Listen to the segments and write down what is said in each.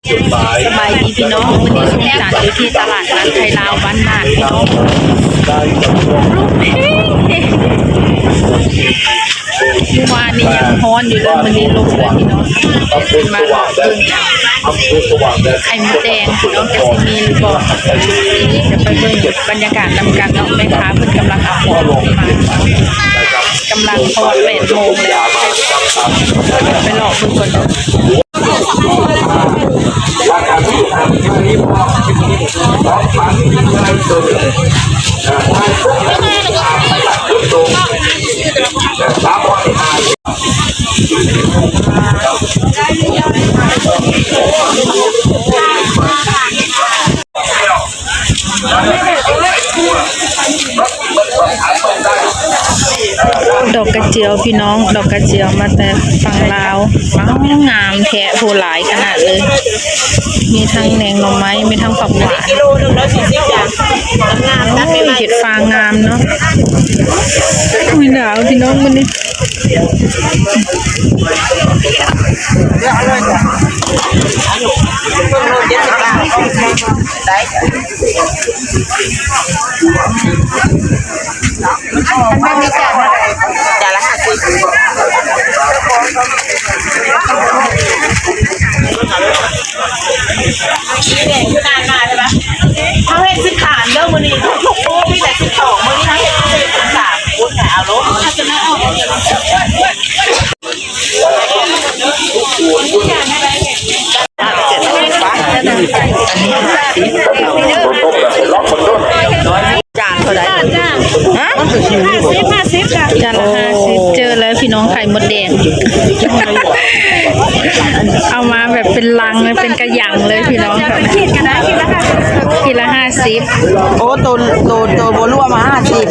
ສະບາຍດີພີ່ນ້ອງ, ມື້ນີ້ສົງການຢູ່ທີ່ຕະຫຼາດນັດໄທລາວບ້ານນາດພີ່ນ້ອງ. ລົມແຮງແຮງ, ມື້ວານນີ້ຍັງຮ້ອນຢູ່ເລີຍ, ມື້ນີ້ລົມເລີຍພີ່ນ້ອງ. ເພິ່ນມາເລາະເບິ່ງໄຂ່ມົດແດງພີ່ນ້ອງ, ຈະຊິມີຫຼືບໍ່, ຈະໄປເບິ່ງບັນຍາກາດນຳກັນເນາະ. ແມ່ຄ້າເພິ່ນກຳລັງເອົາຂອງມາ, ກຳລັງ ເພາະວ່າແປດໂມງແລ້ວ, ໄປເລາະເບິ່ງກ່ອນເດີ. ດອກກະຈຽວພີ່ນ້ອງ, ດອກກະຈຽວມາແຕ່ຝັ່ງລາວ. ວ້າວ ງາມແທ້, ໂຫ ຫຼາຍຂະໜາດເລີຍ. ມີທັງແໜງໜໍ່ໄມ້, ມີທັງຜັກຫວານ. ໂອ້ຍ ເຫັດຟາງງາມເນາະ. ອຸ້ຍ ໜາວພີ່ນ້ອງມື້ນີ້. ຈານລະຫ້າສິບ. ເຮົາເຮັດສິບສາມເດີມື້ນີ້, ທຸກມື້ມີແຕ່ສິບສອງ, ມື້ນີ້ເຮົາເຮັດສິບສາມ. ໂອ້ຍ ເອົາໂລດ. ຈານເທົ່າໃດ? ຮະ? ຫ້າສິບ ຫ້າສິບ ຈານລະຫ້າສິບ. ເຈີແລ້ວພີ່ນ້ອງ, ໄຂ່ມົດແດງ. ເອົາມາແບບເປັນລັງເລີຍ, ເປັນກະຫຍັງເລີຍພີ່ນ້ອງ. ຂີດກະໄດ້, ຂີດລະຫ້າສິບ. ໂອ້ ໂຕ ໂຕ ໂຕບໍ່ລວມ ຫ້າສິບ.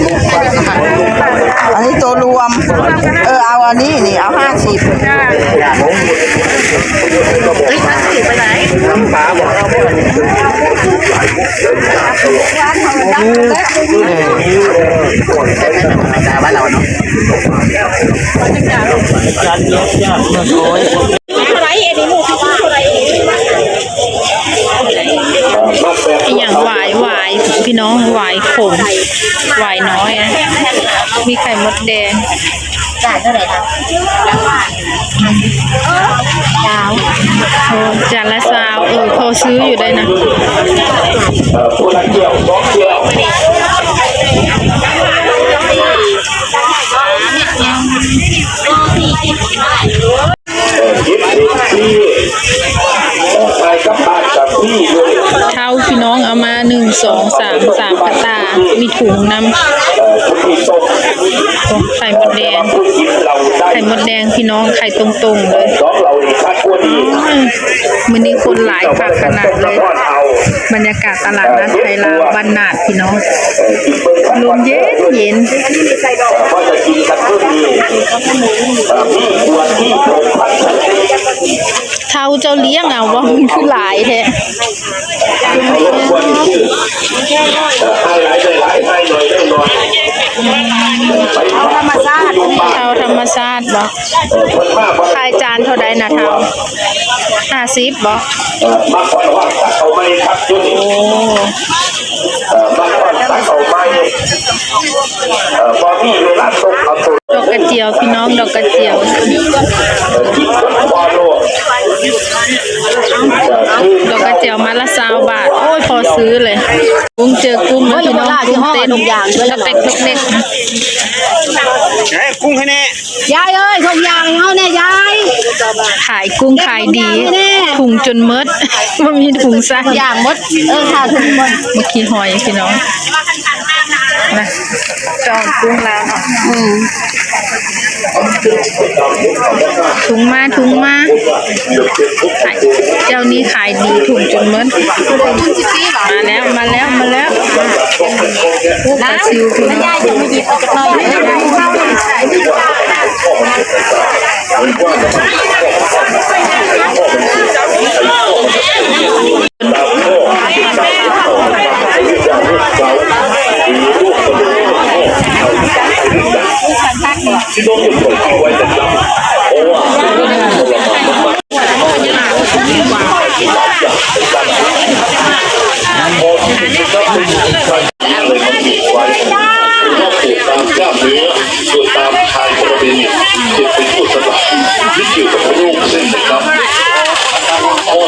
ອັນນີ້ໂຕລວມ. ເອີ ເອົາອັນນີ້ນີ້, ເອົາຫ້າສິບ. ໂອ້ຍ ອີ່ຫຍັງ ຫວາຍ ຫວາຍ ພີ່ນ້ອງ, ຫວາຍຂົມ ຫວາຍນ້ອຍ ມີໄຂ່ມົດແດງ. ຈານເທົ່າໃດຄະ? ຊາວ. ໂອ້ ຈານລະຊາວ. ເອີ ພໍຊື້ຢູ່ໄດ໋ນະ. ເທົາພີ່ນ້ອງເອົາມາ ໜຶ່ງ ສອງ ສາມ ສາມກະຕ່າ, ມີຖົງນຳ. ໂອ້ ໄຂ່ມົດແດງ ໄຂ່ມົດແດງພີ່ນ້ອງ, ໄຂ່ຕົງໆເລີຍ. ມື້ນີ້ຄົນຫຼາຍຄັກຂະໜາດເລີຍ. ບັນຍາກາດຕະຫຼາດນັດໄທລາວບ້ານນາດພີ່ນ້ອງ, ລົມເຢັນໆ. ເຖົ້າເຈົ້າລ້ຽງເອົາບໍ່? ມັນຄືຫຼາຍແທ້. ເຖົ້າທຳມະຊາດ. ເຖົ້າທຳມະຊາດບໍ່? ຂາຍຈານເທົ່າໃດນະເຖົ້າ? ຫ້າສິບບໍ່? ໂອ້ ດອກກະຈຽວພີ່ນ້ອງ, ດອກກະຈຽວ. ດອກກະຈຽວໄມ້ລະຊາວບາດ. ໂອ້ຍ ພໍຊື້ເລີຍ. ກຸ້ງເຈີກຸ້ງເລີຍພີ່ນ້ອງ, ກຸ້ງເຕັ້ນ ດອກແດກ ດອກແດກ. ເອີ ກຸ້ງໃຫ້ແນ່. ຍາຍເອີຍ ຖົງຢາງໃຫ້ເຮົາແນ່ຍາຍ. ຂາຍກຸ້ງຂາຍດີ, ເກັບຖົງຢາງໃຫ້ແນ່. ຖົງຈົນໝົດ ບໍ່ມີຖົງໃສ່. ຢາງໝົດ. ເອີ ຂາຍຖົງໝົດ. ມາຂີ້ຫອຍພີ່ນ້ອງນະ, ຈອງກຸ້ງລາວເນາະ. ອືມ ຖົງມາ ຖົງມາ. ເຈົ້ານີ້ຂາຍດີ, ຖົງຈົນໝົດ. ມາແລ້ວ ມາແລ້ວ ມາແລ້ວ. ໂອ້ ປາຊິວພີ່ນ້ອງ. ຊິບໍ່ມີຄົນເອົາໄວ້ແຕ່ລຳ ເພາະວ່າ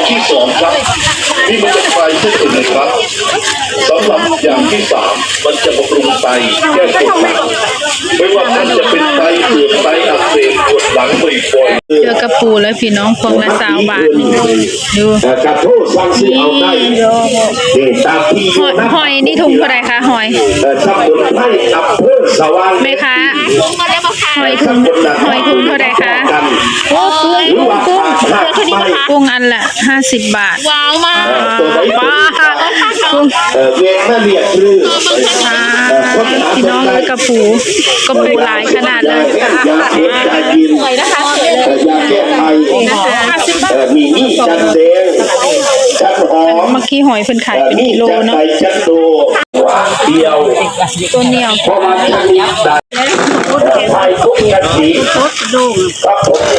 ที่สองครับ นี่มันจะคลายเส้นเอ็นนะครับ สำหรับอย่างที่สาม มันจะบำรุงไต แก้ปวดหลัง ไม่ว่าท่านจะเป็นไตเสื่อม ไตอักเสบ ปวดหลังบ่อยๆ ເທື່ອກະປູແລ້ວພີ່ນ້ອງ ພວງລະຊາວບາດ ຢູ່ ເອີ່ ກະໂທສັ່ງຊື້ເອົາໄດ້ ນີ້ ເດ້ ຕາມທີ່ຢູ່ນະ ຫອຍນີ້ທຸງເທົ່າໃດຄະ? ຫອຍ ເອີ່ ສະໝຸນໄພ ອຳເພີສະຫວ່າງ ແມ່ຄ້າ ຫອຍທຸງ ຫອຍທຸງເທົ່າໃດຄະ? ໂອ້ ກຸ້ງ ກຸ້ງ ກຸ້ງ ກຸ້ງອັນລະຫ້າສິບບາດ. ວ້າວ ມາ ເອີ່ ໂຕໃດ ວ້າວ ກຸ້ງ ເອີ່ ເວກມາລຽກຄື ອ່າ ພີ່ນ້ອງເອີຍ ກະປູ ກະປູຫຼາຍຂະໜາດເລີຍ. ຢາເປັນ ຢາກິນ ເອີ່ ຢາແກ້ໄອ ເອີ່ ມີ ມີຈັນແດງ ຈັນຫອມ ໝາກຂີ້ຫອຍເພິ່ນຂາຍເປັນກິໂລເນາະ ມີຈັນໃບຈັນໂດ ດຽວ ໂຕໜຽວ ເພາະວ່າທາງນີ້ໄດ້ ຖ່າຍປົກກະຕິ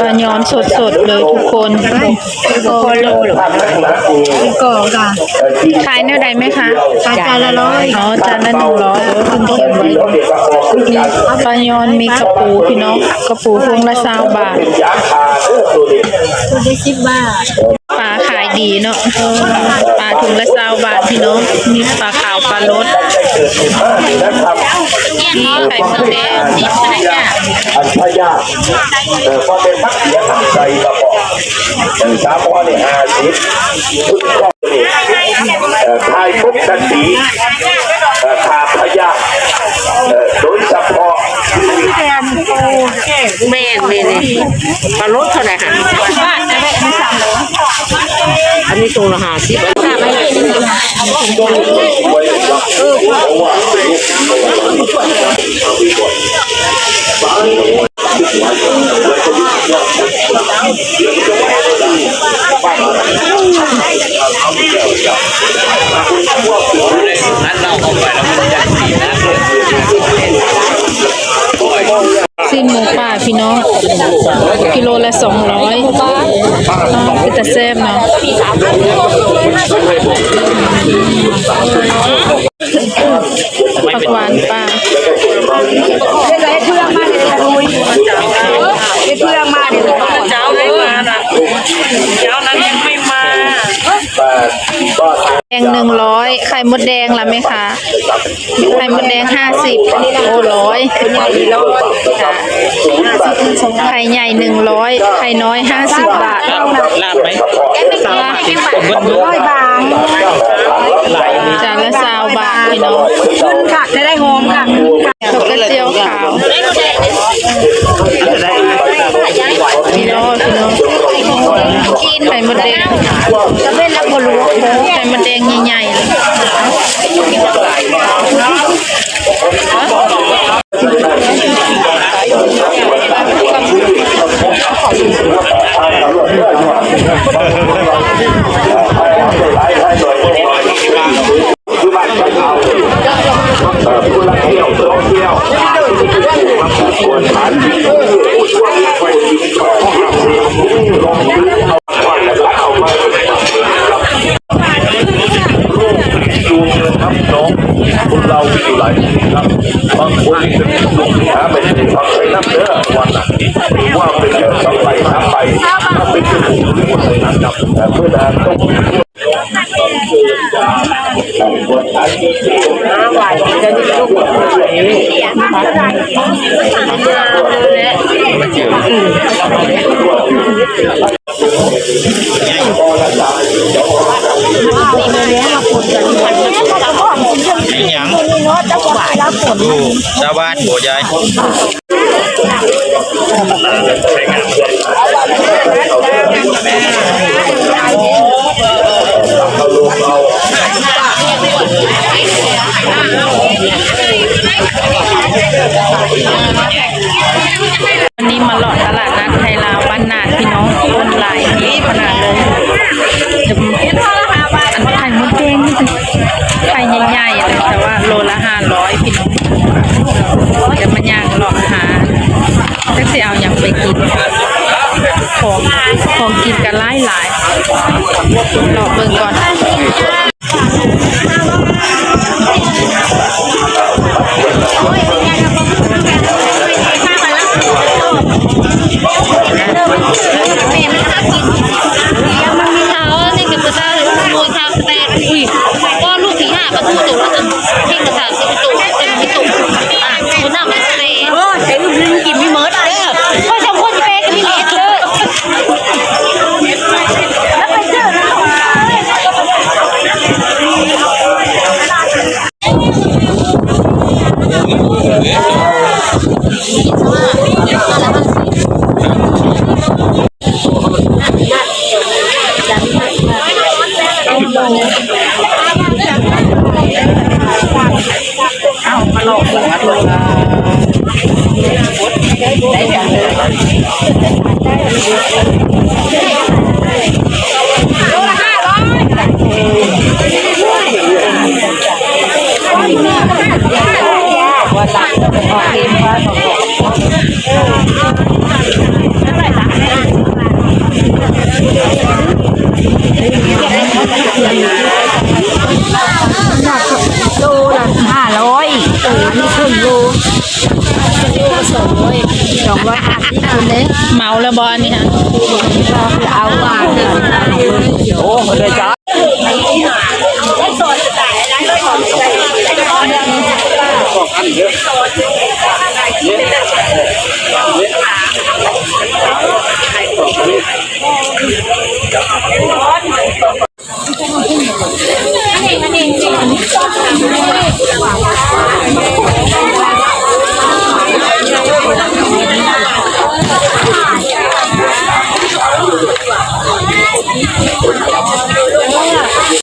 ປາຍອນສົດໆເລີຍທຸກຄົນ. ຂາຍແນວໃດແມ່ຄ້າ? ຂາຍຈານລະຮ້ອຍ. ອໍ ຈານລະໜຶ່ງຮ້ອຍ. ເອີ ເພິ່ນຂຽນໄວ້ ມີປາຍອນ ມີກະປູພີ່ນ້ອງ ກະປູຖົງລະຊາວບາດ ໂຕລະສິບບາດ. ປາຂາຍດີເນາະ ປາຖົງລະຊາວບາດພີ່ນ້ອງ ມີປາຂາວ ປາລົດ ມີໄຂ່ມົດແດງ ອັນພະຍາດ ເອີ ບໍ່ແມ່ນມັກເສຍນ້ຳໃຈກະບອກ ເອີ ສາມຮ້ອຍນີ້ຫ້າສິບ ເອີ ຖ່າຍປົກກະຕິ ເອີ ຂ້າພະຍາດ ເອີ ໂດຍສະເພາະ ແມ່ນ ແມ່ນ ປາລົດເທົ່າໃດຫະ? ອັນນີ້ຖົງລະຫ້າສິບ. ຊີ້ນໝູປ່າພີ່ນ້ອງ ກິໂລລະສອງຮ້ອຍ. ອ້າວ ເປັນຕາແຊບເນາະ. ຜັກຫວານປ່າ ເຮັດເພື່ອງມາເດ ເຮັດເພື່ອງມາເດ ເຈົ້າໄດ້ມານະ ເຈົ້ານັ້ນຍັງໄມ່ມາ. ແດງໜຶ່ງຮ້ອຍ ໄຂ່ມົດແດງລະແມ່ຄ້າ? ໄຂ່ມົດແດງຫ້າສິບ. ໂອ້ ຮ້ອຍ ໄຂ່ໃຫຍ່ໜຶ່ງຮ້ອຍ ໄຂ່ນ້ອຍຫ້າສິບບາດ. ລາບໄໝ? ລາບ ຮ້ອຍບາດ. ຈານລະຊາວບາດພີ່ນ້ອງ. ຂຶ້ນຄັກ ຈະໄດ້ຫອມຄັກ. ຜັກກະເຈີຍວຂາວ ພີ່ນ້ອງ ພີ່ນ້ອງ ໄຂ່ມົດແດງ ໄຂ່ມົດແດງໃຫຍ່ໆ ເລີຍ. ບາງຄົນເປັນລູກຄ້າໄປເປັນຝັກໄປນຳເດີ ວ່ານະ ວ່າເປັນແບບສອງໃບສາມໃບ ຖ້າເປັນເຈົ້າຂອງບໍລິສັດນຳ ເອີ ເພື່ອນະ ຕ້ອງ ອີ່ຫຍັງ? ໂອ້ ຊາວບ້ານບໍ່ຍາຍ? ວັນນີ້ມາເລາະຕະຫຼາດນັດໄທລາວບ້ານນານ ພີ່ນ້ອງ ຄົນຫຼາຍດີຂະໜາດເລີຍ. ອັນໄຂ່ມົດແດງນີ້ ໄຂ່ໃຫຍ່ໆ ແຕ່ວ່າໂລລະຫ້າຮ້ອຍ ພີ່ນ້ອງ. ດຽວມາຍ່າງເລາະຫາ ຈັກຊິເອົາຫຍັງໄປກິນ ຂອງ ຂອງກິນກະຫຼາຍໆ ເລາະເບິ່ງກ່ອນ. ເອົານີ້ ເອົາມາລອງເບິ່ງວ່າໂລລະ ໄດ້ເທົ່າໃດ ໂລລະຫ້າຮ້ອຍ ໂລລະຫ້າຮ້ອຍ ອັນນີ້ເຄິ່ງໂລ ໂລລະສອງຮ້ອຍ ສອງຮ້ອຍຫ້າສິບພຸ້ນເດ້ ເໝົາແລ້ວບໍ່ອັນນີ້ຫະ ເອົາວ່າ ໂອ້ ເດີຈ້າ.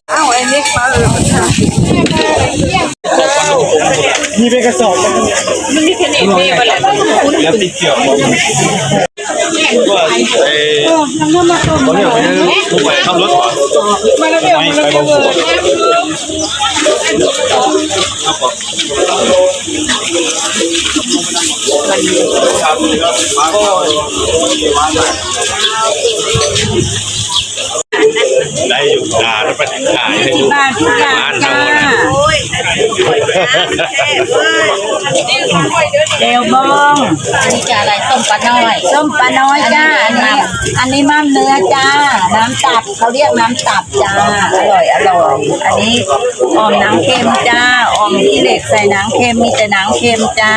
ເອົາໄອ້ເມັກມາເອີ ມີເປັນກະສອບ ມັນມີເປັນເອເປບໍ່ລະ ແລ້ວຕິດເສື້ອບໍ່ ວ່າໄອ້ ເຂົາເອີ້ນວ່າຜູ້ໄປຂັບລົດບໍ່ ມາແລ້ວ ໄປບໍ່ ມາແລ້ວ ໄດ້ຢູ່ ອ່າ ໄດ້ໄປຂາຍໃຫ້ຢູ່ ບາດທຸກຢ່າງຈ້າ ແຈ່ວບອງ ອັນນີ້ຈະອະໄລ ສົ້ມປານ້ອຍ ສົ້ມປານ້ອຍຈ້າ ອັນນີ້ ອັນນີ້ມ້າມເນື້ອຈ້າ ນ້ຳຕັບ ເຂົາຮຽກນ້ຳຕັບ ຈ້າ ອະລ່ອຍ ອະລ່ອຍ ອັນນີ້ອ່ອມໜັງເຄັມຈ້າ ອ່ອມຂີ້ເຫຼັກໃສ່ໜັງເຄັມ ມີແຕ່ໜັງເຄັມຈ້າ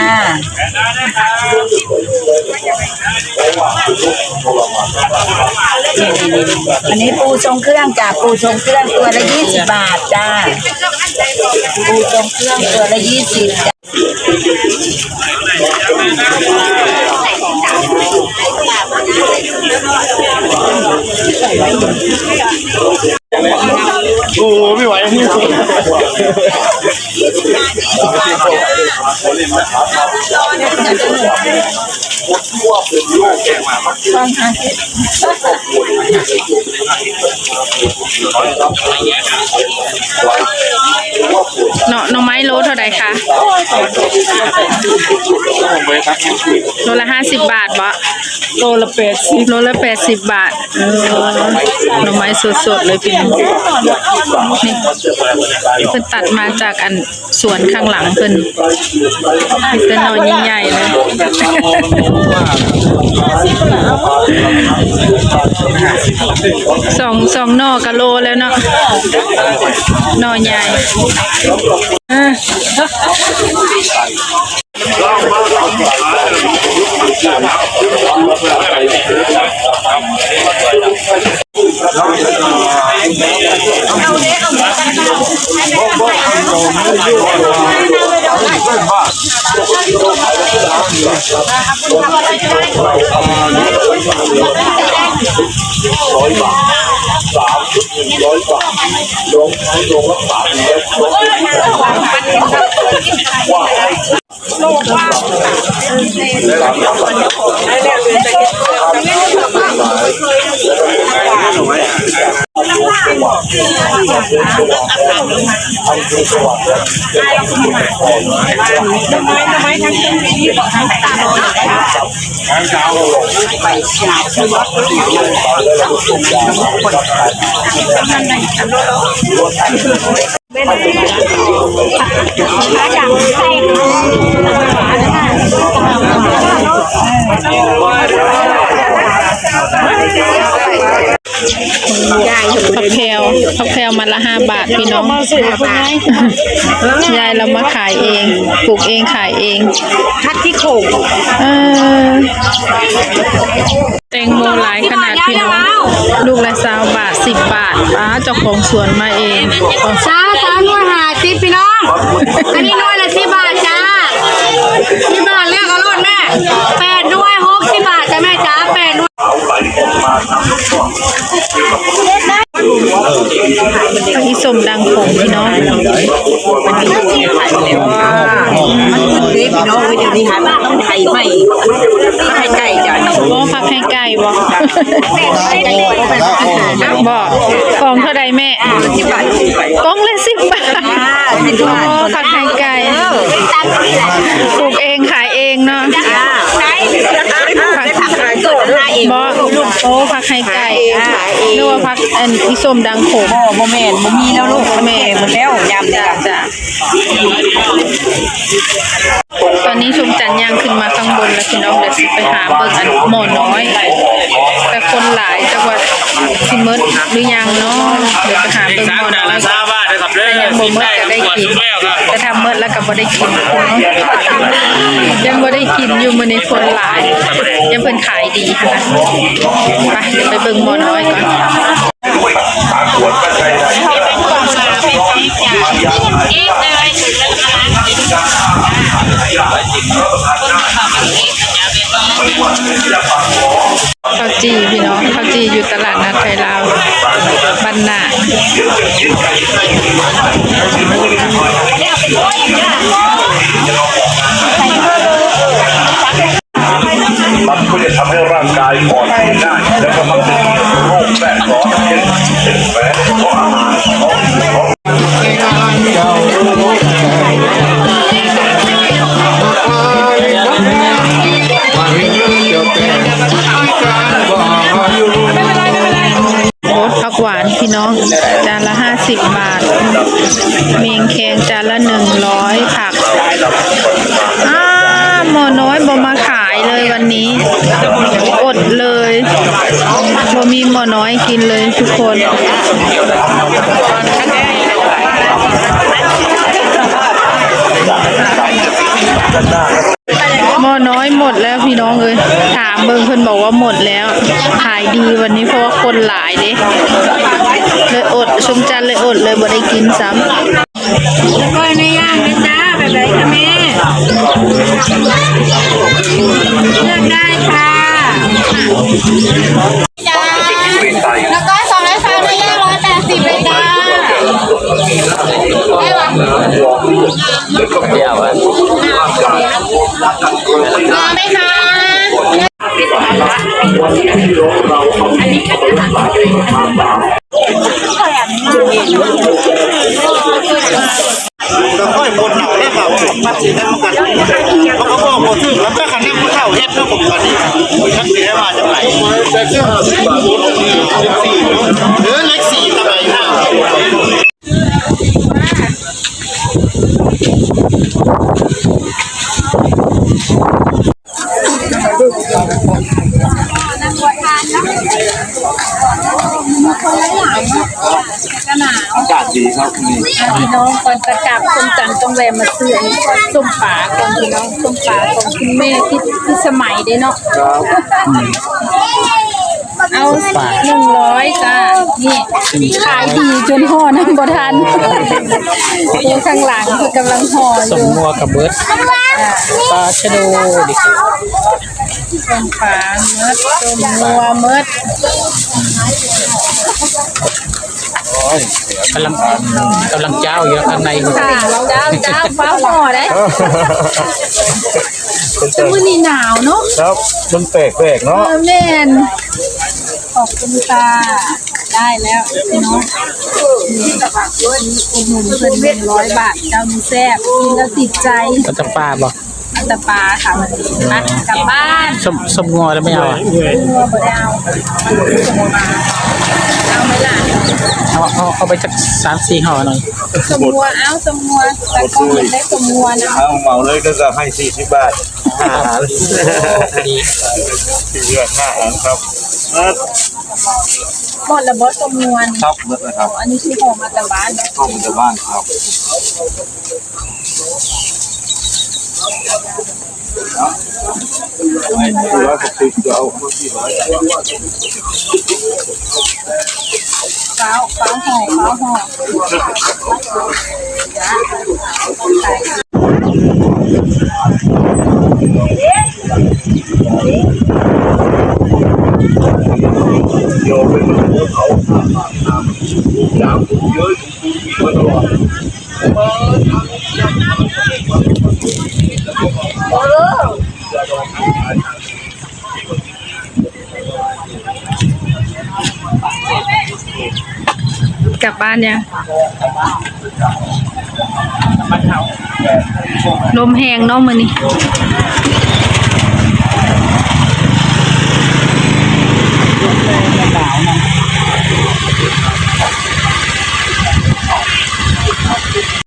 ອັນນີ້ປູຊົງເຄື່ອງຈ້າ ປູຊົງເຄື່ອງ ຕົວລະຍີ່ສິບບາດຈ້າ ປູຊົງເຄື່ອງ ຕົວລະຍີ່ສິບ ໂອ້ ບໍ່ໄຫວ ເນາະ ໜໍ່ໄມ້ໂລເທົ່າໃດຄະ? ໂລລະຫ້າສິບບາດບໍ? ໂລລະແປດສິບ ໂລລະແປດສິບບາດ. ເອີ ໜໍ່ໄມ້ສົດໆເລີຍພີ່ນ້ອງ ນີ້ ເພິ່ນຕັດມາຈາກອັນ ສວນຂ້າງຫຼັງເພິ່ນ ມີແຕ່ໜໍ່ໃຫຍ່ໆເລີຍ ສອງ ສອງໜໍ່ກະໂລແລ້ວເນາະ ໜໍ່ໃຫຍ່ ເອີ. ຜັກແພວ ຜັກແພວມັດລະຫ້າບາດ ພີ່ນ້ອງ ຍາຍລາວມາຂາຍເອງ ປູກເອງ ຂາຍເອງ ຜັກຂີ້ໂຂງ ເອີ. ແຕງໂມຫຼາຍຂະໜາດພີ່ນ້ອງ ລູກລະຊາວບາດ ສິບບາດ ປ້າ ເຈົ້າຂອງສວນມາເອງ ຊາວ ຊາວໜ່ວຍຫ້າສິບພີ່ນ້ອງ ອັນນີ້ໜ່ວຍລະສິບບາດຈ້າ ສິບບາດແລ້ວກະໂລດແມ່ ແປດໜ່ວຍຫົກສິບບາດຈ້າແມ່ຈ້າ ແປດໜ່ວຍ ອີ ສົ້ມດັງຂົງພີ່ນ້ອງ ມັນຄືເດພີ່ນ້ອງເອີຍ ດຽວນີ້ຫາຕ້ອງໄຖໃໝ່ ໄຖໄກ່ຈ້ະ ໂອ້ ຜັກໄຂ່ໄກ່ບໍ່? ບໍ່ ກອງເທົ່າໃດແມ່? ສິບບາດ ກອງລະສິບບາດ ສິບບາດ ໂອ້ ຜັກໄຂ່ໄກ່ ປູກເອງຂາຍເອງເນາະ ບໍ່ ໂອ້ ຜັກໄຂ່ໄກ່ ໜຶ່ກວ່າຜັກ ອັນ ອີສົ້ມດັງຂົງ ບໍ່ ບໍ່ແມ່ນ ບໍ່ມີແລ້ວລູກ ມັນແກ່ໝົດແລ້ວ ຍາມນີ້ ຈ້ະ ຕອນນີ້ຊົມຈັນຍ່າງຂຶ້ນມາຂ້າງບົນແລ້ວພີ່ນ້ອງ ດຽວຊິໄປຫາເບິ່ງອັນໝໍນ້ອຍ ແຕ່ຄົນຫຼາຍ ຈັກວ່າຊິໝົດຫຼືຍັງເນາະ ດຽວໄປຫາເບິ່ງໝໍນ້ອຍ ແຕ່ຍັງບໍ່ໝົດກໍໄດ້ກິນ ແຕ່ຖ້າໝົດແລ້ວກໍບໍ່ໄດ້ກິນ ຍັງບໍ່ໄດ້ກິນຢູ່ ມື້ນີ້ຄົນຫຼາຍ ຍັງເພິ່ນຂາຍດີຫັ້ນນະ ໄປ ດຽວໄປເບິ່ງໝໍນ້ອຍກ່ອນ. ເຂົ້າຈີ່ພີ່ນ້ອງ ເຂົ້າຈີ່ຢູ່ຕະຫຼາດນັດໄທລາວ ບ້ານນາ. มันก็จะทำให้ร่างกายอ่อนเพลียง่าย แล้วก็มักจะมีโรคแทรกซ้อน เช่น เป็นแผล เพราะอาหารท้องอืดท้อง ໂອດ ຜັກຫວານພີ່ນ້ອງ ຈານລະຫ້າສິບບາດ ເມງແຄງຈານລະໜຶ່ງຮ້ອຍ ຜັກ ອ້າ ໝໍນ້ອຍບໍ່ມາຂາຍເລີຍວັນນີ້ ອົດເລີຍ ບໍ່ມີໝໍນ້ອຍກິນເລີຍທຸກຄົນ. ໝໍນ້ອຍໝົດແລ້ວພີ່ນ້ອງເອີຍ ຖາມເບິ່ງເພິ່ນບອກວ່າໝົດແລ້ວ ຂາຍດີວັນນີ້ ເພາະວ່າຄົນຫຼາຍເດ້ ເລີຍອົດ ຊົມຈັນເລີຍອົດເລີຍ ບໍ່ໄດ້ກິນຊ້ຳ. ກ້ອຍເນື້ອຍ່າງນະຈ້າ ແບບໃດຄະແມ່? ເລືອກໄດ້ຄ່ະ. ຈ້າ ແລ້ວກໍສອງຮ້ອຍຊາວ ເນື້ອຍ່າງຮ້ອຍແປດສິບເລີຍຈ້າ. ໄດ້ຫວາ? ເອົາໄຫມຄະ? ແຕ່ຂ້ອຍບໍ່ເອົາແລ້ວ ເຂົາເອົາໄປກິນນຳກັນ ເຂົາກໍບອກບໍ່ຖືກແລ້ວ ແຕ່ຄັນແມ່ນຜູ້ເຖົ້າເຮັດເນາະ ປະມານນີ້ ຈັກຊິໄດ້ວ່າຈັ່ງໃດ ເອີ ເລກສີ່ຕະໄບນະ. อากาศดีครับ ພີ່ນ້ອງ ກ່ອນຈະກັບຊົມຈັນຕ້ອງແວ່ມາຊື້ອັນນີ້ ສົ້ມປາກ່ອນພີ່ນ້ອງ ສົ້ມປາຂອງຄຸນແມ່ພິດ ພິດສະໄໝເດ້ເນາະ. ເອົາໜຶ່ງຮ້ອຍຈ້າ. ນີ້ຂາຍດີຈົນຫໍ່ນຳບໍ່ທັນ ໂອ້ ຂ້າງຫຼັງເພິ່ນກຳລັງຫໍ່ຢູ່. ສົ້ມງົວກະເບິດ ອ່າ ປາຊະໂດ ສົ້ມປາໝົດ ສົ້ມງົວໝົດ. ໂອ້ຍ ກຳລັງ ກຳລັງຈ້າວຢູ່ຂ້າງໃນພຸ້ນ ຈ້າວ ຈ້າວ ຟ້າວຫໍ່ໄດ້ ແຕ່ມື້ນີ້ໜາວເນາະ. ຄັບ ມັນແປກໆເນາະ. ເອີ ແມ່ນ ຂອບຄຸນຄ່ະ ໄດ້ແລ້ວພີ່ນ້ອງ ອຸດໜູນເພິ່ນ ໜຶ່ງຮ້ອຍບາດ ເຈົ້ານີ້ແຊບ ກິນແລ້ວຕິດໃຈ. ເອົາແຕ່ປາບໍ່? ເອົາແຕ່ປາຄ່ະ ມາ ກັບບ້ານ. ສົ້ມ ສົ້ມງົວແລ້ວໄມ່ເອົາອະ? ງົວບໍ່ໄດ້ເອົາ ເອົາໄໝລະ? ເອົາ ເອົາ ເອົາໄປຈັກສາມສີ່ຫໍ່ໜ່ອຍ. ສົ້ມງົວ ເອົາ ສົ້ມງົວ ຕາກ້ອງຢາກໄດ້ສົ້ມງົວນຳ. ເອົາ ເໝົາເລີຍ ກໍຈະໃຫ້ສີ່ສິບບາດ ຫ້າອັນ ພໍດີ ສີ່ສິບບາດ ຫ້າອັນຄັບ. ໝົດແລ້ວບໍ່ ສົ້ມງົວ? ຄັບ ໝົດແລ້ວຄັບ. ອັນນີ້ຄືຫໍ່ມາແຕ່ບ້ານເນາະ? ຫໍ່ມາແຕ່ບ້ານຄັບ. ເອົາ ຮ້ອຍຫົກສິບ ເອົາມາສີ່ຮ້ອຍ ຟ້າວ ຟ້າວຫໍ່ ຟ້າວຫໍ່. ດຽວໄປເບິ່ງເຂົາ ສາມ ສາມ ສາມ ກັບບ້ານຍັງ? ລົມແຮງເນາະມື້ນີ້.